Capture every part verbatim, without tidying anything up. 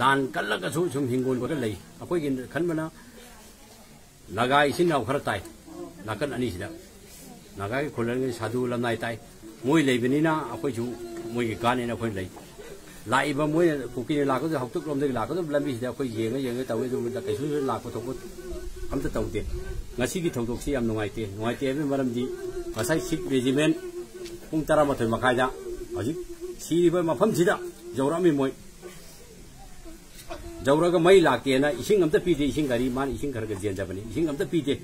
ꯂꯥꯟ ꯀꯜꯂꯒꯁꯨ ꯁꯨꯝ ꯍꯤꯡꯒꯣꯜ ꯈꯔ ꯂꯩ꯫ ꯑꯩꯈꯣꯏꯒꯤ ꯈꯟꯕꯅ ꯅꯥꯒꯥ ꯏꯆꯤꯟ ꯏꯅꯥꯎ ꯈꯔ ꯇꯥꯏ ꯅꯥꯀꯟ ꯑꯅꯤꯁꯤꯗ꯫ ꯅꯥꯒꯥꯒꯤ ꯈꯨꯂꯟꯒꯤ ꯁꯥꯗꯨ ꯂꯝꯅꯥꯏ ꯇꯥꯏ꯫ ꯃꯣꯏ ꯂꯩꯕꯅꯤꯅ ꯑꯩꯈꯣꯏꯁꯨ ꯃꯣꯏꯒꯤ ꯀꯥꯟꯅꯦꯅ ꯑꯩꯈꯣꯏ ꯂꯩ꯫ ꯂꯥꯛꯏꯕ ꯃꯣꯏꯅ ꯀꯨꯀꯤꯅ ꯂꯥꯛꯀꯗꯕ ꯍꯧꯇꯛꯂꯣꯝꯗꯒꯤ ꯂꯥꯛꯀꯗꯕ ꯂꯝꯕꯤꯁꯤꯗ ꯑꯩꯈꯣꯏ ꯌꯦꯡꯉ ꯌꯦꯡꯉ ꯇꯧꯏ꯫ ꯑꯗꯨꯕꯨ ꯀꯩꯁꯨ ꯂꯥꯛꯄ ꯊꯣꯛꯄ ꯑꯝꯇ ꯇꯧꯗꯦ꯫ ꯉꯁꯤꯒꯤ ꯊꯧꯗꯣꯛꯁꯤ ꯌꯥꯝ ꯅꯨꯡꯉꯥꯏꯇꯦ꯫ ꯅꯨꯡꯉꯥꯏꯇꯦ ꯍꯥꯏꯕꯒꯤ ꯃꯔꯝꯗꯤ ꯉꯁꯥꯏ ꯁꯤꯈ ꯔꯦꯖꯤꯃꯦꯟ ꯄꯨꯡ ꯇꯔꯥꯃꯥꯊꯣꯏ ꯃꯈꯥꯏꯗ ꯍꯧꯖꯤꯛ ꯁꯤꯔꯤꯕ ꯃꯐꯝꯁꯤꯗ ꯌꯧꯔꯛꯑꯝꯃꯤ ꯃꯣꯏ꯫ ꯌꯧꯔꯒ ꯃꯩ ꯂꯥꯛꯇꯦꯅ ꯏꯁꯤꯡ ꯑꯝꯇ ꯄꯤꯗꯦ꯫ ꯏꯁꯤꯡ ꯒꯥꯔꯤ, ꯃꯥꯅ ꯏꯁꯤꯡ ꯈꯔ ꯈꯔ ꯌꯦꯟꯖꯕꯅꯤ, ꯏꯁꯤꯡ ꯑꯝꯇ ꯄꯤꯗꯦ꯫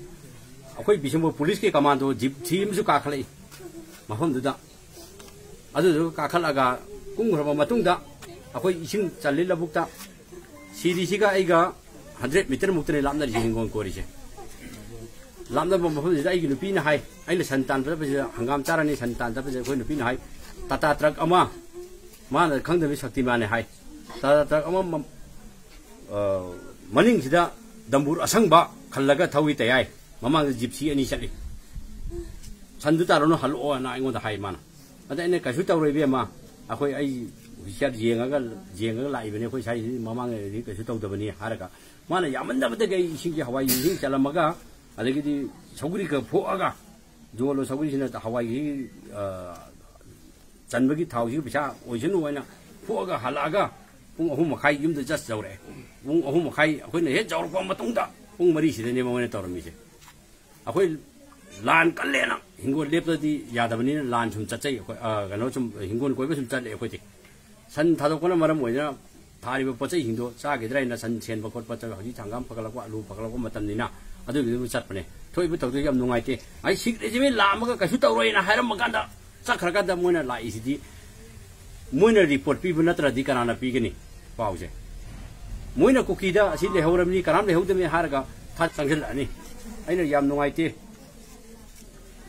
ꯑꯩꯈꯣꯏ ꯕꯤꯁꯦꯝꯄꯨꯔ ꯄꯨꯂꯤꯁꯀꯤ ꯀꯃꯥꯟꯗꯣ ꯖꯤꯞꯁꯤ ꯑꯃꯁꯨ ꯀꯥꯈꯠꯂꯛꯏ ꯃꯐꯝꯗꯨꯗ꯫ ꯑꯗꯨꯗꯨꯒ ꯀꯥꯈꯠꯂꯒ ꯀꯨꯝꯈ꯭ꯔꯕ ꯃꯇꯨꯡꯗ ꯑꯩꯈꯣꯏ ꯏꯁꯤꯡ ꯆꯜꯂꯤ ꯂꯧꯕꯨꯛꯇ꯫ ꯁꯤꯔꯤꯁꯤꯒ ꯑꯩꯒ ꯍꯟꯗ꯭ꯔꯦꯠ ꯃꯤꯇꯔ ꯃꯨꯛꯇꯅꯤ ꯂꯥꯞꯅꯔꯤꯁꯦ ꯍꯤꯡꯒꯣꯜ ꯀꯣꯏꯔꯤꯁꯦ꯫ ꯂꯥꯞꯅꯕ ꯃꯐꯝꯁꯤꯗ ꯑꯩꯒꯤ ꯅꯨꯄꯤꯅ ꯍꯥꯏ, ꯑꯩꯅ ꯁꯟ ꯇꯥꯟ ꯆꯠꯄꯁꯤꯗ, ꯍꯪꯒꯥꯝ ꯆꯥꯔꯅꯤ ꯁꯟ ꯇꯥꯟ ꯆꯠꯄꯁꯤꯗ ꯑꯩꯈꯣꯏ ꯅꯨꯄꯤꯅ ꯍꯥꯏ, ꯇꯥꯇꯥ ꯇ꯭ꯔꯛ ꯑꯃ, ꯃꯥꯅ ꯈꯪꯗꯕꯤ ꯁꯛꯇꯤꯃꯥꯟꯅꯦ ꯍꯥꯏ, ꯇꯥꯇꯥ ꯇ꯭ꯔꯛ ꯑꯃ ꯃ-, ꯑ, ꯃꯅꯤꯡꯁꯤꯗ ꯗꯝꯕꯨꯔ ꯑꯁꯪꯕ ꯈꯜꯂꯒ ꯊꯧꯏ ꯇꯌꯥꯏ꯫ ꯃꯃꯥꯡꯗ ꯖꯤꯞꯁꯤ ꯑꯅꯤ ꯆꯠꯂꯤ꯫ ꯁꯟꯗꯨ ꯇꯥꯔꯨꯅꯨ, ꯍꯜꯂꯛꯑꯣꯅ ꯑꯩꯉꯣꯟꯗ ꯍꯥꯏ ꯃꯥꯅ꯫ ꯑꯗ ꯑꯩꯅ, "ꯀꯩꯁꯨ ꯇꯧꯔꯣꯏ ꯏꯕꯦꯝꯃ, ꯑꯩꯈꯣꯏ, ꯑꯩ ꯍꯧꯖꯤꯛ ꯌꯦꯡꯉꯒ, ꯌꯦꯡꯉꯒ ꯂꯥꯛꯏꯕꯅꯤ, ꯑꯩꯈꯣꯏ ꯁ꯭ꯋꯥꯏꯁꯤꯗꯤ ꯃꯃꯥꯡꯗꯗꯤ ꯀꯩꯁꯨ ꯇꯧꯗꯕꯅꯤ" ꯍꯥꯏꯔꯒ, ꯃꯥꯅ ꯌꯥꯝꯃꯟꯗꯕꯗꯒꯤ ꯑꯩ ꯏꯁꯤꯡꯁꯦ, ꯍꯋꯥꯏ ꯏꯁꯤꯡ ꯆꯜꯂꯝꯃꯒ, ꯑꯗꯒꯤꯗꯤ ꯁꯧꯒ꯭ꯔꯤ ꯈꯔ ꯐꯣꯛꯑꯒ, "ꯌꯣꯜꯂꯣ, ꯁꯧꯒ꯭ꯔꯤꯁꯤꯅ ꯍꯋꯥꯏꯒꯤ, ꯑ, ꯆꯟꯕꯒꯤ ꯊꯥꯎꯁꯤꯒꯤ ꯄꯩꯁꯥ ꯑꯣꯏꯁꯅꯨ" ꯍꯥꯏꯅ ꯐꯣꯛꯑꯒ ꯍꯜꯂꯛꯑꯒ ꯄꯨꯡ ꯑꯍꯨꯝ ꯃꯈꯥꯏ ꯌꯨꯝꯗ just ꯌꯧꯔꯛꯑꯦ꯫ ꯄꯨꯡ ꯑꯍꯨꯝ ꯃꯈꯥꯏ ꯑꯩꯈꯣꯏꯅ ꯍꯦꯛ ꯌꯧꯔꯛꯄ ꯃꯇꯨꯡꯗ ꯄꯨꯡ ꯃꯔꯤꯁꯤꯗꯅꯦ ꯃꯣꯏꯅ ꯇꯧꯔꯝꯃꯤꯁꯦ꯫ ꯑꯩꯈꯣꯏ ꯂꯥꯟ ꯀꯜꯂꯦꯅ ꯍꯤꯡꯒꯣꯜ ꯂꯦꯞꯇꯗꯤ ꯌꯥꯗꯕꯅꯤꯅ ꯂꯥꯟ ꯁꯨꯝ ꯆꯠꯆꯩ ꯑꯩꯈꯣꯏ, ꯑ, ꯀꯩꯅꯣ ꯁꯨꯝ ꯍꯤꯡꯒꯣꯜ ꯀꯣꯏꯕ ꯁꯨꯝ ꯆꯠꯂꯦ ꯑꯩꯈꯣꯏꯗꯤ꯫ ꯁꯟ ꯊꯥꯗꯣꯛꯄꯅ ꯃꯔꯝ ꯑꯣꯏꯗꯨꯅ ꯊꯥꯔꯤꯕ ꯄꯣꯠ ꯆꯩ ꯍꯤꯡꯗꯣ ꯆꯥꯈꯤꯗ꯭ꯔꯥ ꯍꯥꯏꯅ ꯁꯟ ꯁꯦꯟꯕ ꯈꯣꯠꯄ ꯆꯠ-, ꯍꯧꯖꯤꯛ ꯍꯪꯒꯥꯝ ꯐꯒꯠꯂꯛꯄ, ꯑꯂꯨ ꯐꯒꯠꯂꯛꯄ ꯃꯇꯝꯅꯤꯅ ꯑꯗꯨꯒꯤꯗꯨ ꯆꯠꯄꯅꯦ꯫ ꯊꯣꯛꯏꯕ ꯊꯧꯗꯣꯛ ꯌꯥꯝ ꯅꯨꯡꯉꯥꯏꯇꯦ꯫ ꯑꯩ ꯁꯤꯈ ꯔꯦꯖꯤꯃꯦꯟ ꯂꯥꯛꯑꯝꯃꯒ ꯀꯩꯁꯨ ꯇꯧꯔꯣꯏꯅ ꯍꯥꯏꯔꯝꯃ ꯀꯥꯟꯗ ꯆꯠꯈ꯭ꯔꯀꯥꯟꯗ ꯃꯣꯏꯅ ꯂꯥꯛꯏꯁꯤꯗꯤ ꯃꯣꯏꯅ ꯔꯤꯄꯣꯔꯠ ꯄꯤꯕ ꯅꯠꯇ꯭ꯔꯗꯤ ꯀꯅꯥꯅ ꯄꯤꯒꯅꯤ ꯄꯥꯎꯁꯦ? ꯃꯣꯏꯅ ꯀꯨꯀꯤꯗ ꯑꯁꯤ ꯂꯩꯍꯧꯔꯕꯅꯤ, ꯀꯅꯥꯝ ꯂꯩꯍꯧꯗꯕꯅꯤ ꯍꯥꯏꯔꯒ ꯊꯥ ꯆꯪꯁꯤꯜꯂꯛꯑꯅꯤ꯫ ꯑꯩꯅ ꯌꯥꯝ ꯅꯨꯡꯉꯥꯏꯇꯦ꯫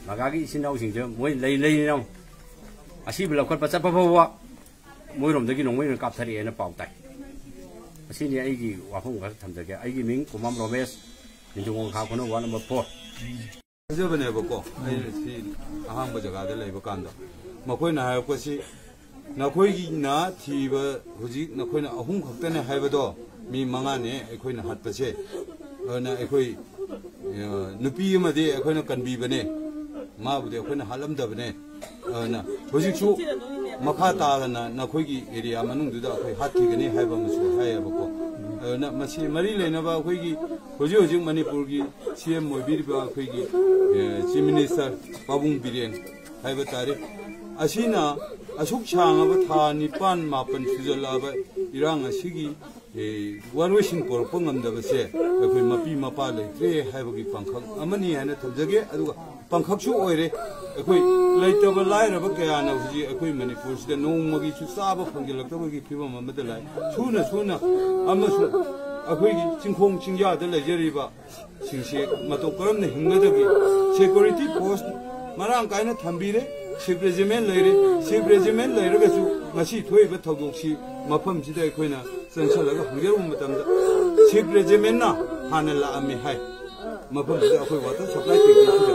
ꯅꯥꯒꯥꯒꯤ ꯏꯆꯤꯟ ꯏꯅꯥꯎꯁꯤꯡꯁꯦ ꯃꯣꯏ ꯂꯩ ꯂꯩꯔꯤꯅ ꯑꯁꯤꯕ ꯂꯧꯈꯠꯄ ꯆꯠꯄ ꯐꯥꯎꯕ ꯃꯣꯏꯔꯣꯝꯗꯒꯤ ꯅꯣꯡꯃꯩ ꯑꯣꯏꯅ ꯀꯥꯞꯊꯔꯛꯑꯦꯅ ꯄꯥꯎ ꯇꯥꯏ꯫ ꯑꯁꯤꯅꯤ ꯑꯩꯒꯤ ꯋꯥꯐꯝ ꯈꯔ ꯊꯝꯖꯒꯦ꯫ ꯑꯩꯒꯤ ꯃꯤꯡ ꯀꯨꯃꯥꯝ ꯔꯣꯃꯦꯁ, ꯅꯤꯡꯊꯧ ꯈꯥ ꯈꯨꯅꯧ ꯋꯥꯔꯗ ꯅꯝꯕꯔ ꯐꯣꯔ꯫ ꯈꯪꯖꯕꯅꯦꯕꯀꯣ, ꯑꯩꯅ ꯁꯤ ꯑꯍꯥꯡꯕ ꯖꯒꯥꯗ ꯂꯩꯕ ꯀꯥꯟꯗ ꯃꯈꯣꯏꯅ ꯍꯥꯏꯔꯛꯄꯁꯤ ꯅꯈꯣꯏꯒꯤꯅ ꯊꯤꯕ ꯍꯧꯖꯤꯛ ꯅꯈꯣꯏꯅ ꯑꯍꯨꯝ ꯈꯛꯇꯅꯦ ꯍꯥꯏꯕꯗꯣ, ꯃꯤ ꯃꯉꯥꯅꯦ ꯑꯩꯈꯣꯏꯅ ꯍꯥꯠꯄꯁꯦ꯫ ꯑꯗꯨꯅ ꯑꯩꯈꯣꯏ, ꯑ, ꯅꯨꯄꯤ ꯑꯃꯗꯤ ꯑꯩꯈꯣꯏꯅ ꯀꯟꯕꯤꯕꯅꯦ, ꯃꯥꯕꯨꯗꯤ ꯑꯩꯈꯣꯏꯅ ꯍꯥꯠꯂꯝꯗꯕꯅꯦ꯫ ꯑꯗꯨꯅ ꯍꯧꯖꯤꯛꯁꯨ ꯃꯈꯥ ꯇꯥꯗꯅ ꯅꯈꯣꯏꯒꯤ ꯑꯦꯔꯤꯌꯥ ꯃꯅꯨꯡꯗꯨꯗ ꯑꯩꯈꯣꯏ ꯍꯥꯠꯈꯤꯒꯅꯤ ꯍꯥꯏꯕ ꯑꯃꯁꯨ ꯍꯥꯏꯌꯦꯕꯀꯣ꯫ ꯑꯗꯨꯅ ꯃꯁꯤ ꯃꯔꯤ ꯂꯩꯅꯕ ꯑꯩꯈꯣꯏꯒꯤ ꯍꯧꯖꯤꯛ ꯍꯧꯖꯤꯛ ꯃꯅꯤꯄꯨꯔꯒꯤ ꯁꯤ ꯑꯦꯝ ꯑꯣꯏꯕꯤꯔꯤꯕ ꯑꯩꯈꯣꯏꯒꯤ, ꯑ, ꯆꯤꯐ ꯃꯤꯅꯤꯁꯇꯔ ꯄꯥꯕꯨꯡ ꯕꯤꯔꯦꯟ ꯍꯥꯏꯕ ꯇꯥꯔꯦ꯫ ꯑꯁꯤꯅ ꯑꯁꯨꯛ ꯁꯥꯡꯉꯕ ꯊꯥ ꯅꯤꯄꯥꯟ ꯃꯥꯄꯟ ꯁꯨꯖꯜꯂꯛꯑꯕ ꯏꯔꯥꯡ ꯑꯁꯤꯒꯤ, ꯑꯦ, ꯋꯥꯔꯣꯏꯁꯤꯟ ꯄꯨꯔꯛꯄ ꯉꯝꯗꯕꯁꯦ ꯑꯩꯈꯣꯏ ꯃꯄꯤ ꯃꯄꯥ ꯂꯩꯈ꯭ꯔꯦ ꯍꯥꯏꯕꯒꯤ ꯄꯥꯡꯈꯛ ꯑꯃꯅꯤ ꯍꯥꯏꯅ ꯊꯝꯖꯒꯦ꯫ ꯑꯗꯨꯒ ꯄꯥꯡꯈꯛꯁꯨ ꯑꯣꯏꯔꯦ꯫ ꯑꯩꯈꯣꯏ ꯂꯩꯇꯕ ꯂꯥꯏꯔꯕ ꯀꯌꯥꯅ ꯍꯧꯖꯤꯛ ꯑꯩꯈꯣꯏ ꯃꯅꯤꯄꯨꯔꯁꯤꯗ ꯅꯣꯡꯃꯒꯤꯁꯨ ꯆꯥꯕ ꯐꯪꯖꯤꯜꯂꯛꯇꯕꯒꯤ ꯐꯤꯕꯝ ꯑꯃꯗ ꯂꯥꯛꯏ꯫ ꯁꯨꯅ ꯁꯨꯅ ꯑꯃꯁꯨꯡ ꯑꯩꯈꯣꯏꯒꯤ ꯆꯤꯡꯈꯣꯡ ꯆꯤꯡꯌꯥꯗ ꯂꯩꯖꯔꯤꯕ ꯁꯤꯡꯁꯤ ꯃꯇꯧ ꯀꯔꯝꯅ ꯍꯤꯡꯒꯗꯒꯦ? ꯁꯦꯀ꯭ꯌꯨꯔꯤꯇꯤ ꯐꯣꯔꯁ ꯃꯔꯥꯡ ꯀꯥꯏꯅ ꯊꯝꯕꯤꯔꯦ, ꯁꯤꯞ ꯔꯦꯖꯤꯃꯦꯟ ꯂꯩꯔꯦ, ꯁꯤꯞ ꯔꯦꯖꯤꯃꯦꯟ ꯂꯩꯔꯒꯁꯨ ꯉꯁꯤ ꯊꯣꯛꯏꯕ ꯊꯧꯗꯣꯛꯁꯤ ꯃꯐꯝꯁꯤꯗ ꯑꯩꯈꯣꯏꯅ ꯆꯪꯁꯜꯂꯒ ꯍꯪꯖꯔꯨꯕ ꯃꯇꯝꯗ ꯁꯤꯞ ꯔꯦꯖꯤꯃꯦꯟꯅ ꯍꯥꯟꯅ ꯂꯥꯛꯑꯝꯃꯤ ꯍꯥꯏ꯫ ꯃꯐꯝꯁꯤꯗ ꯑꯩꯈꯣꯏ ꯋꯥꯇꯔ ꯁꯄ꯭ꯂꯥꯏ ꯇꯦꯡꯀꯤꯁꯤꯗ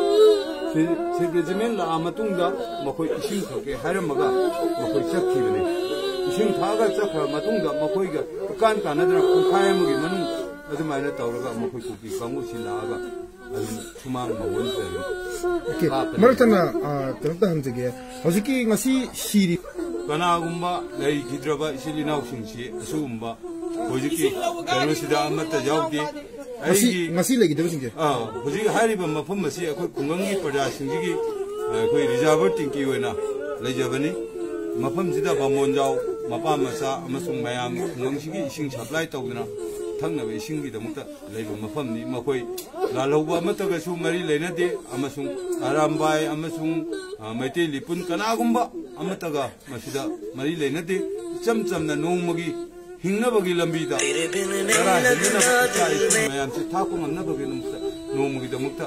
ꯁꯤ-, ꯁꯤꯞ ꯔꯦꯖꯤꯃꯦꯟ ꯂꯥꯛꯑ ꯃꯇꯨꯡꯗ ꯃꯈꯣꯏ ꯏꯁꯤꯡ ꯊꯛꯀꯦ ꯍꯥꯏꯔꯝꯃꯒ ꯃꯈꯣꯏ ꯆꯠꯈꯤꯕꯅꯤ꯫ ꯏꯁꯤꯡ ꯊꯛꯑꯒ ꯆꯠꯈ꯭ꯔ ꯃꯇꯨꯡꯗ ꯃꯈꯣꯏꯒ ꯏꯀꯥꯟ ꯀꯥꯟꯅꯗꯅ ꯄꯨꯡꯈꯥꯏ ꯑꯃꯒꯤ ꯃꯅꯨꯡ ꯑꯗꯨꯃꯥꯏꯅ ꯇꯧꯔꯒ ꯃꯈꯣꯏ ꯀꯨꯀꯤ ꯀꯥꯡꯕꯨꯁꯤ ꯂꯥꯛꯑꯒ ꯑꯗꯨꯝ ꯁꯨꯃꯥꯡ ꯃꯥꯡꯒꯣꯟꯁꯤꯗ ꯑꯗꯨꯝ ꯑꯣꯀꯦ꯫ ꯍꯥꯞꯄꯅꯤ꯫ ꯃꯔꯛ ꯊꯠꯅ, ꯑ, ꯀꯩꯅꯣꯝꯇ ꯍꯪꯖꯒꯦ꯫ ꯍꯧꯖꯤꯛꯀꯤ ꯉꯁꯤ ꯁꯤꯔꯤ ꯀꯅꯥꯒꯨꯝꯕ ꯂꯩꯈꯤꯗ꯭ꯔꯕ ꯏꯆꯤꯜ ꯏꯅꯥꯎꯁꯤꯡꯁꯤ ꯑꯁꯤꯒꯨꯝꯕ ꯍꯧꯖꯤꯛꯀꯤ ꯀꯩꯅꯣꯁꯤꯗ ꯑꯃꯠꯇ ꯌꯥꯎꯗꯦ꯫ ꯉꯁꯤ, ꯑꯩꯒꯤ ꯉꯁꯤ ꯂꯩꯈꯤꯗꯕꯁꯤꯡꯁꯦ? ꯑꯥ, ꯍꯧꯖꯤꯛ ꯍꯥꯏꯔꯤꯕ ꯃꯐꯝ ꯑꯁꯤ ꯑꯩꯈꯣꯏ ꯈꯨꯡꯒꯪꯒꯤ ꯄ꯭ꯔꯖꯥꯁꯤꯡꯁꯤꯒꯤ, ꯑ, ꯑꯩꯈꯣꯏ ꯔꯤꯖꯥꯔꯚꯔ ꯇꯦꯡꯀꯤ ꯑꯣꯏꯅ ꯂꯩꯖꯕꯅꯤ꯫ ꯃꯐꯝꯁꯤꯗ ꯕꯥꯃꯣꯟꯖꯥꯎ, ꯃꯄꯥ ꯃꯆꯥ ꯑꯃꯁꯨꯡ ꯃꯌꯥꯝ ꯈꯨꯡꯒꯪꯁꯤꯒꯤ ꯏꯁꯤꯡ ꯁꯄ꯭ꯂꯥꯏ ꯇꯧꯗꯨꯅ ꯊꯛꯅꯕ ꯏꯁꯤꯡꯒꯤꯗꯃꯛꯇ ꯂꯩꯕ ꯃꯐꯝꯅꯤ꯫ ꯃꯈꯣꯏ ꯂꯥꯜꯍꯧꯕ ꯑꯃꯠꯇꯒꯁꯨ ꯃꯔꯤ ꯂꯩꯅꯗꯦ ꯑꯃꯁꯨꯡ ꯑꯔꯥꯝꯕꯥꯏ ꯑꯃꯁꯨꯡ, ꯑ, ꯃꯩꯇꯩ ꯂꯤꯄꯨꯟ ꯀꯅꯥꯒꯨꯝꯕ ꯑꯃꯠꯇꯒ ꯃꯁꯤꯗ ꯃꯔꯤ ꯂꯩꯅꯗꯦ꯫ ꯏꯆꯝ ꯆꯝꯅ ꯅꯣꯡꯃꯒꯤ ꯍꯤꯡꯅꯕꯒꯤ ꯂꯝꯕꯤꯗ ꯆꯔꯥ ꯍꯦꯟꯅꯅꯕ ꯏꯆꯥ ꯏꯁꯨ ꯃꯌꯥꯝꯁꯤ ꯊꯥꯛꯄ ꯉꯝꯅꯕꯒꯤꯗꯃꯛꯇ ꯅꯣꯡꯃꯒꯤꯗꯃꯛꯇ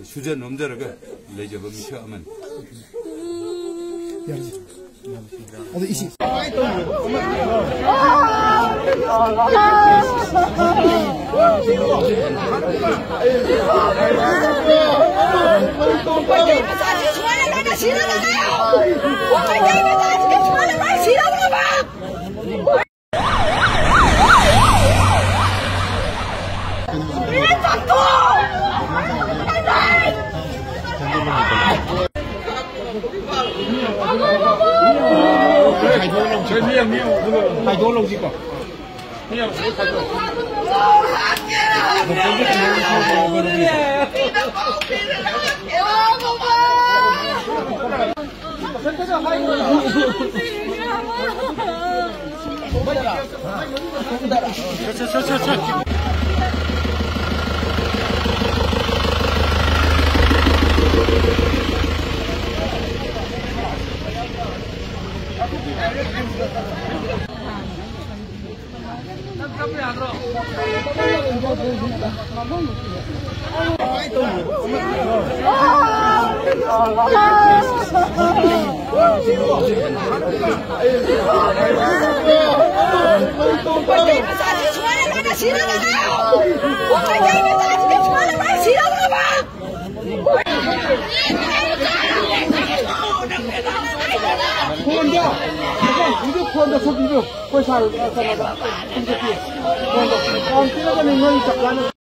ꯁꯨꯖ ꯅꯣꯝꯖꯔꯒ ꯂꯩꯖꯕ ꯃꯤꯁꯛ ꯑꯃꯅꯤ꯫ ꯌꯥꯔꯦ꯫ ꯑꯗꯣ ꯏꯁꯤꯡ ꯈꯥꯏꯗꯣꯛꯑ ꯂꯧꯁꯤꯀꯣ꯫ ꯐꯣꯟꯗꯣ, ꯏꯕꯨꯡ, ꯐꯣꯟꯗꯣ ꯁꯠ ꯄꯤꯕꯤꯌꯨ꯫ ꯑꯩꯈꯣꯏ ꯁꯥꯔ, ꯀꯩꯅꯣꯗ, ꯐꯣꯟꯗꯣ, ꯐꯣꯟ ꯄꯤꯔꯒꯅꯤ ꯅꯣꯏ ꯆꯞ ꯆꯥꯅ꯫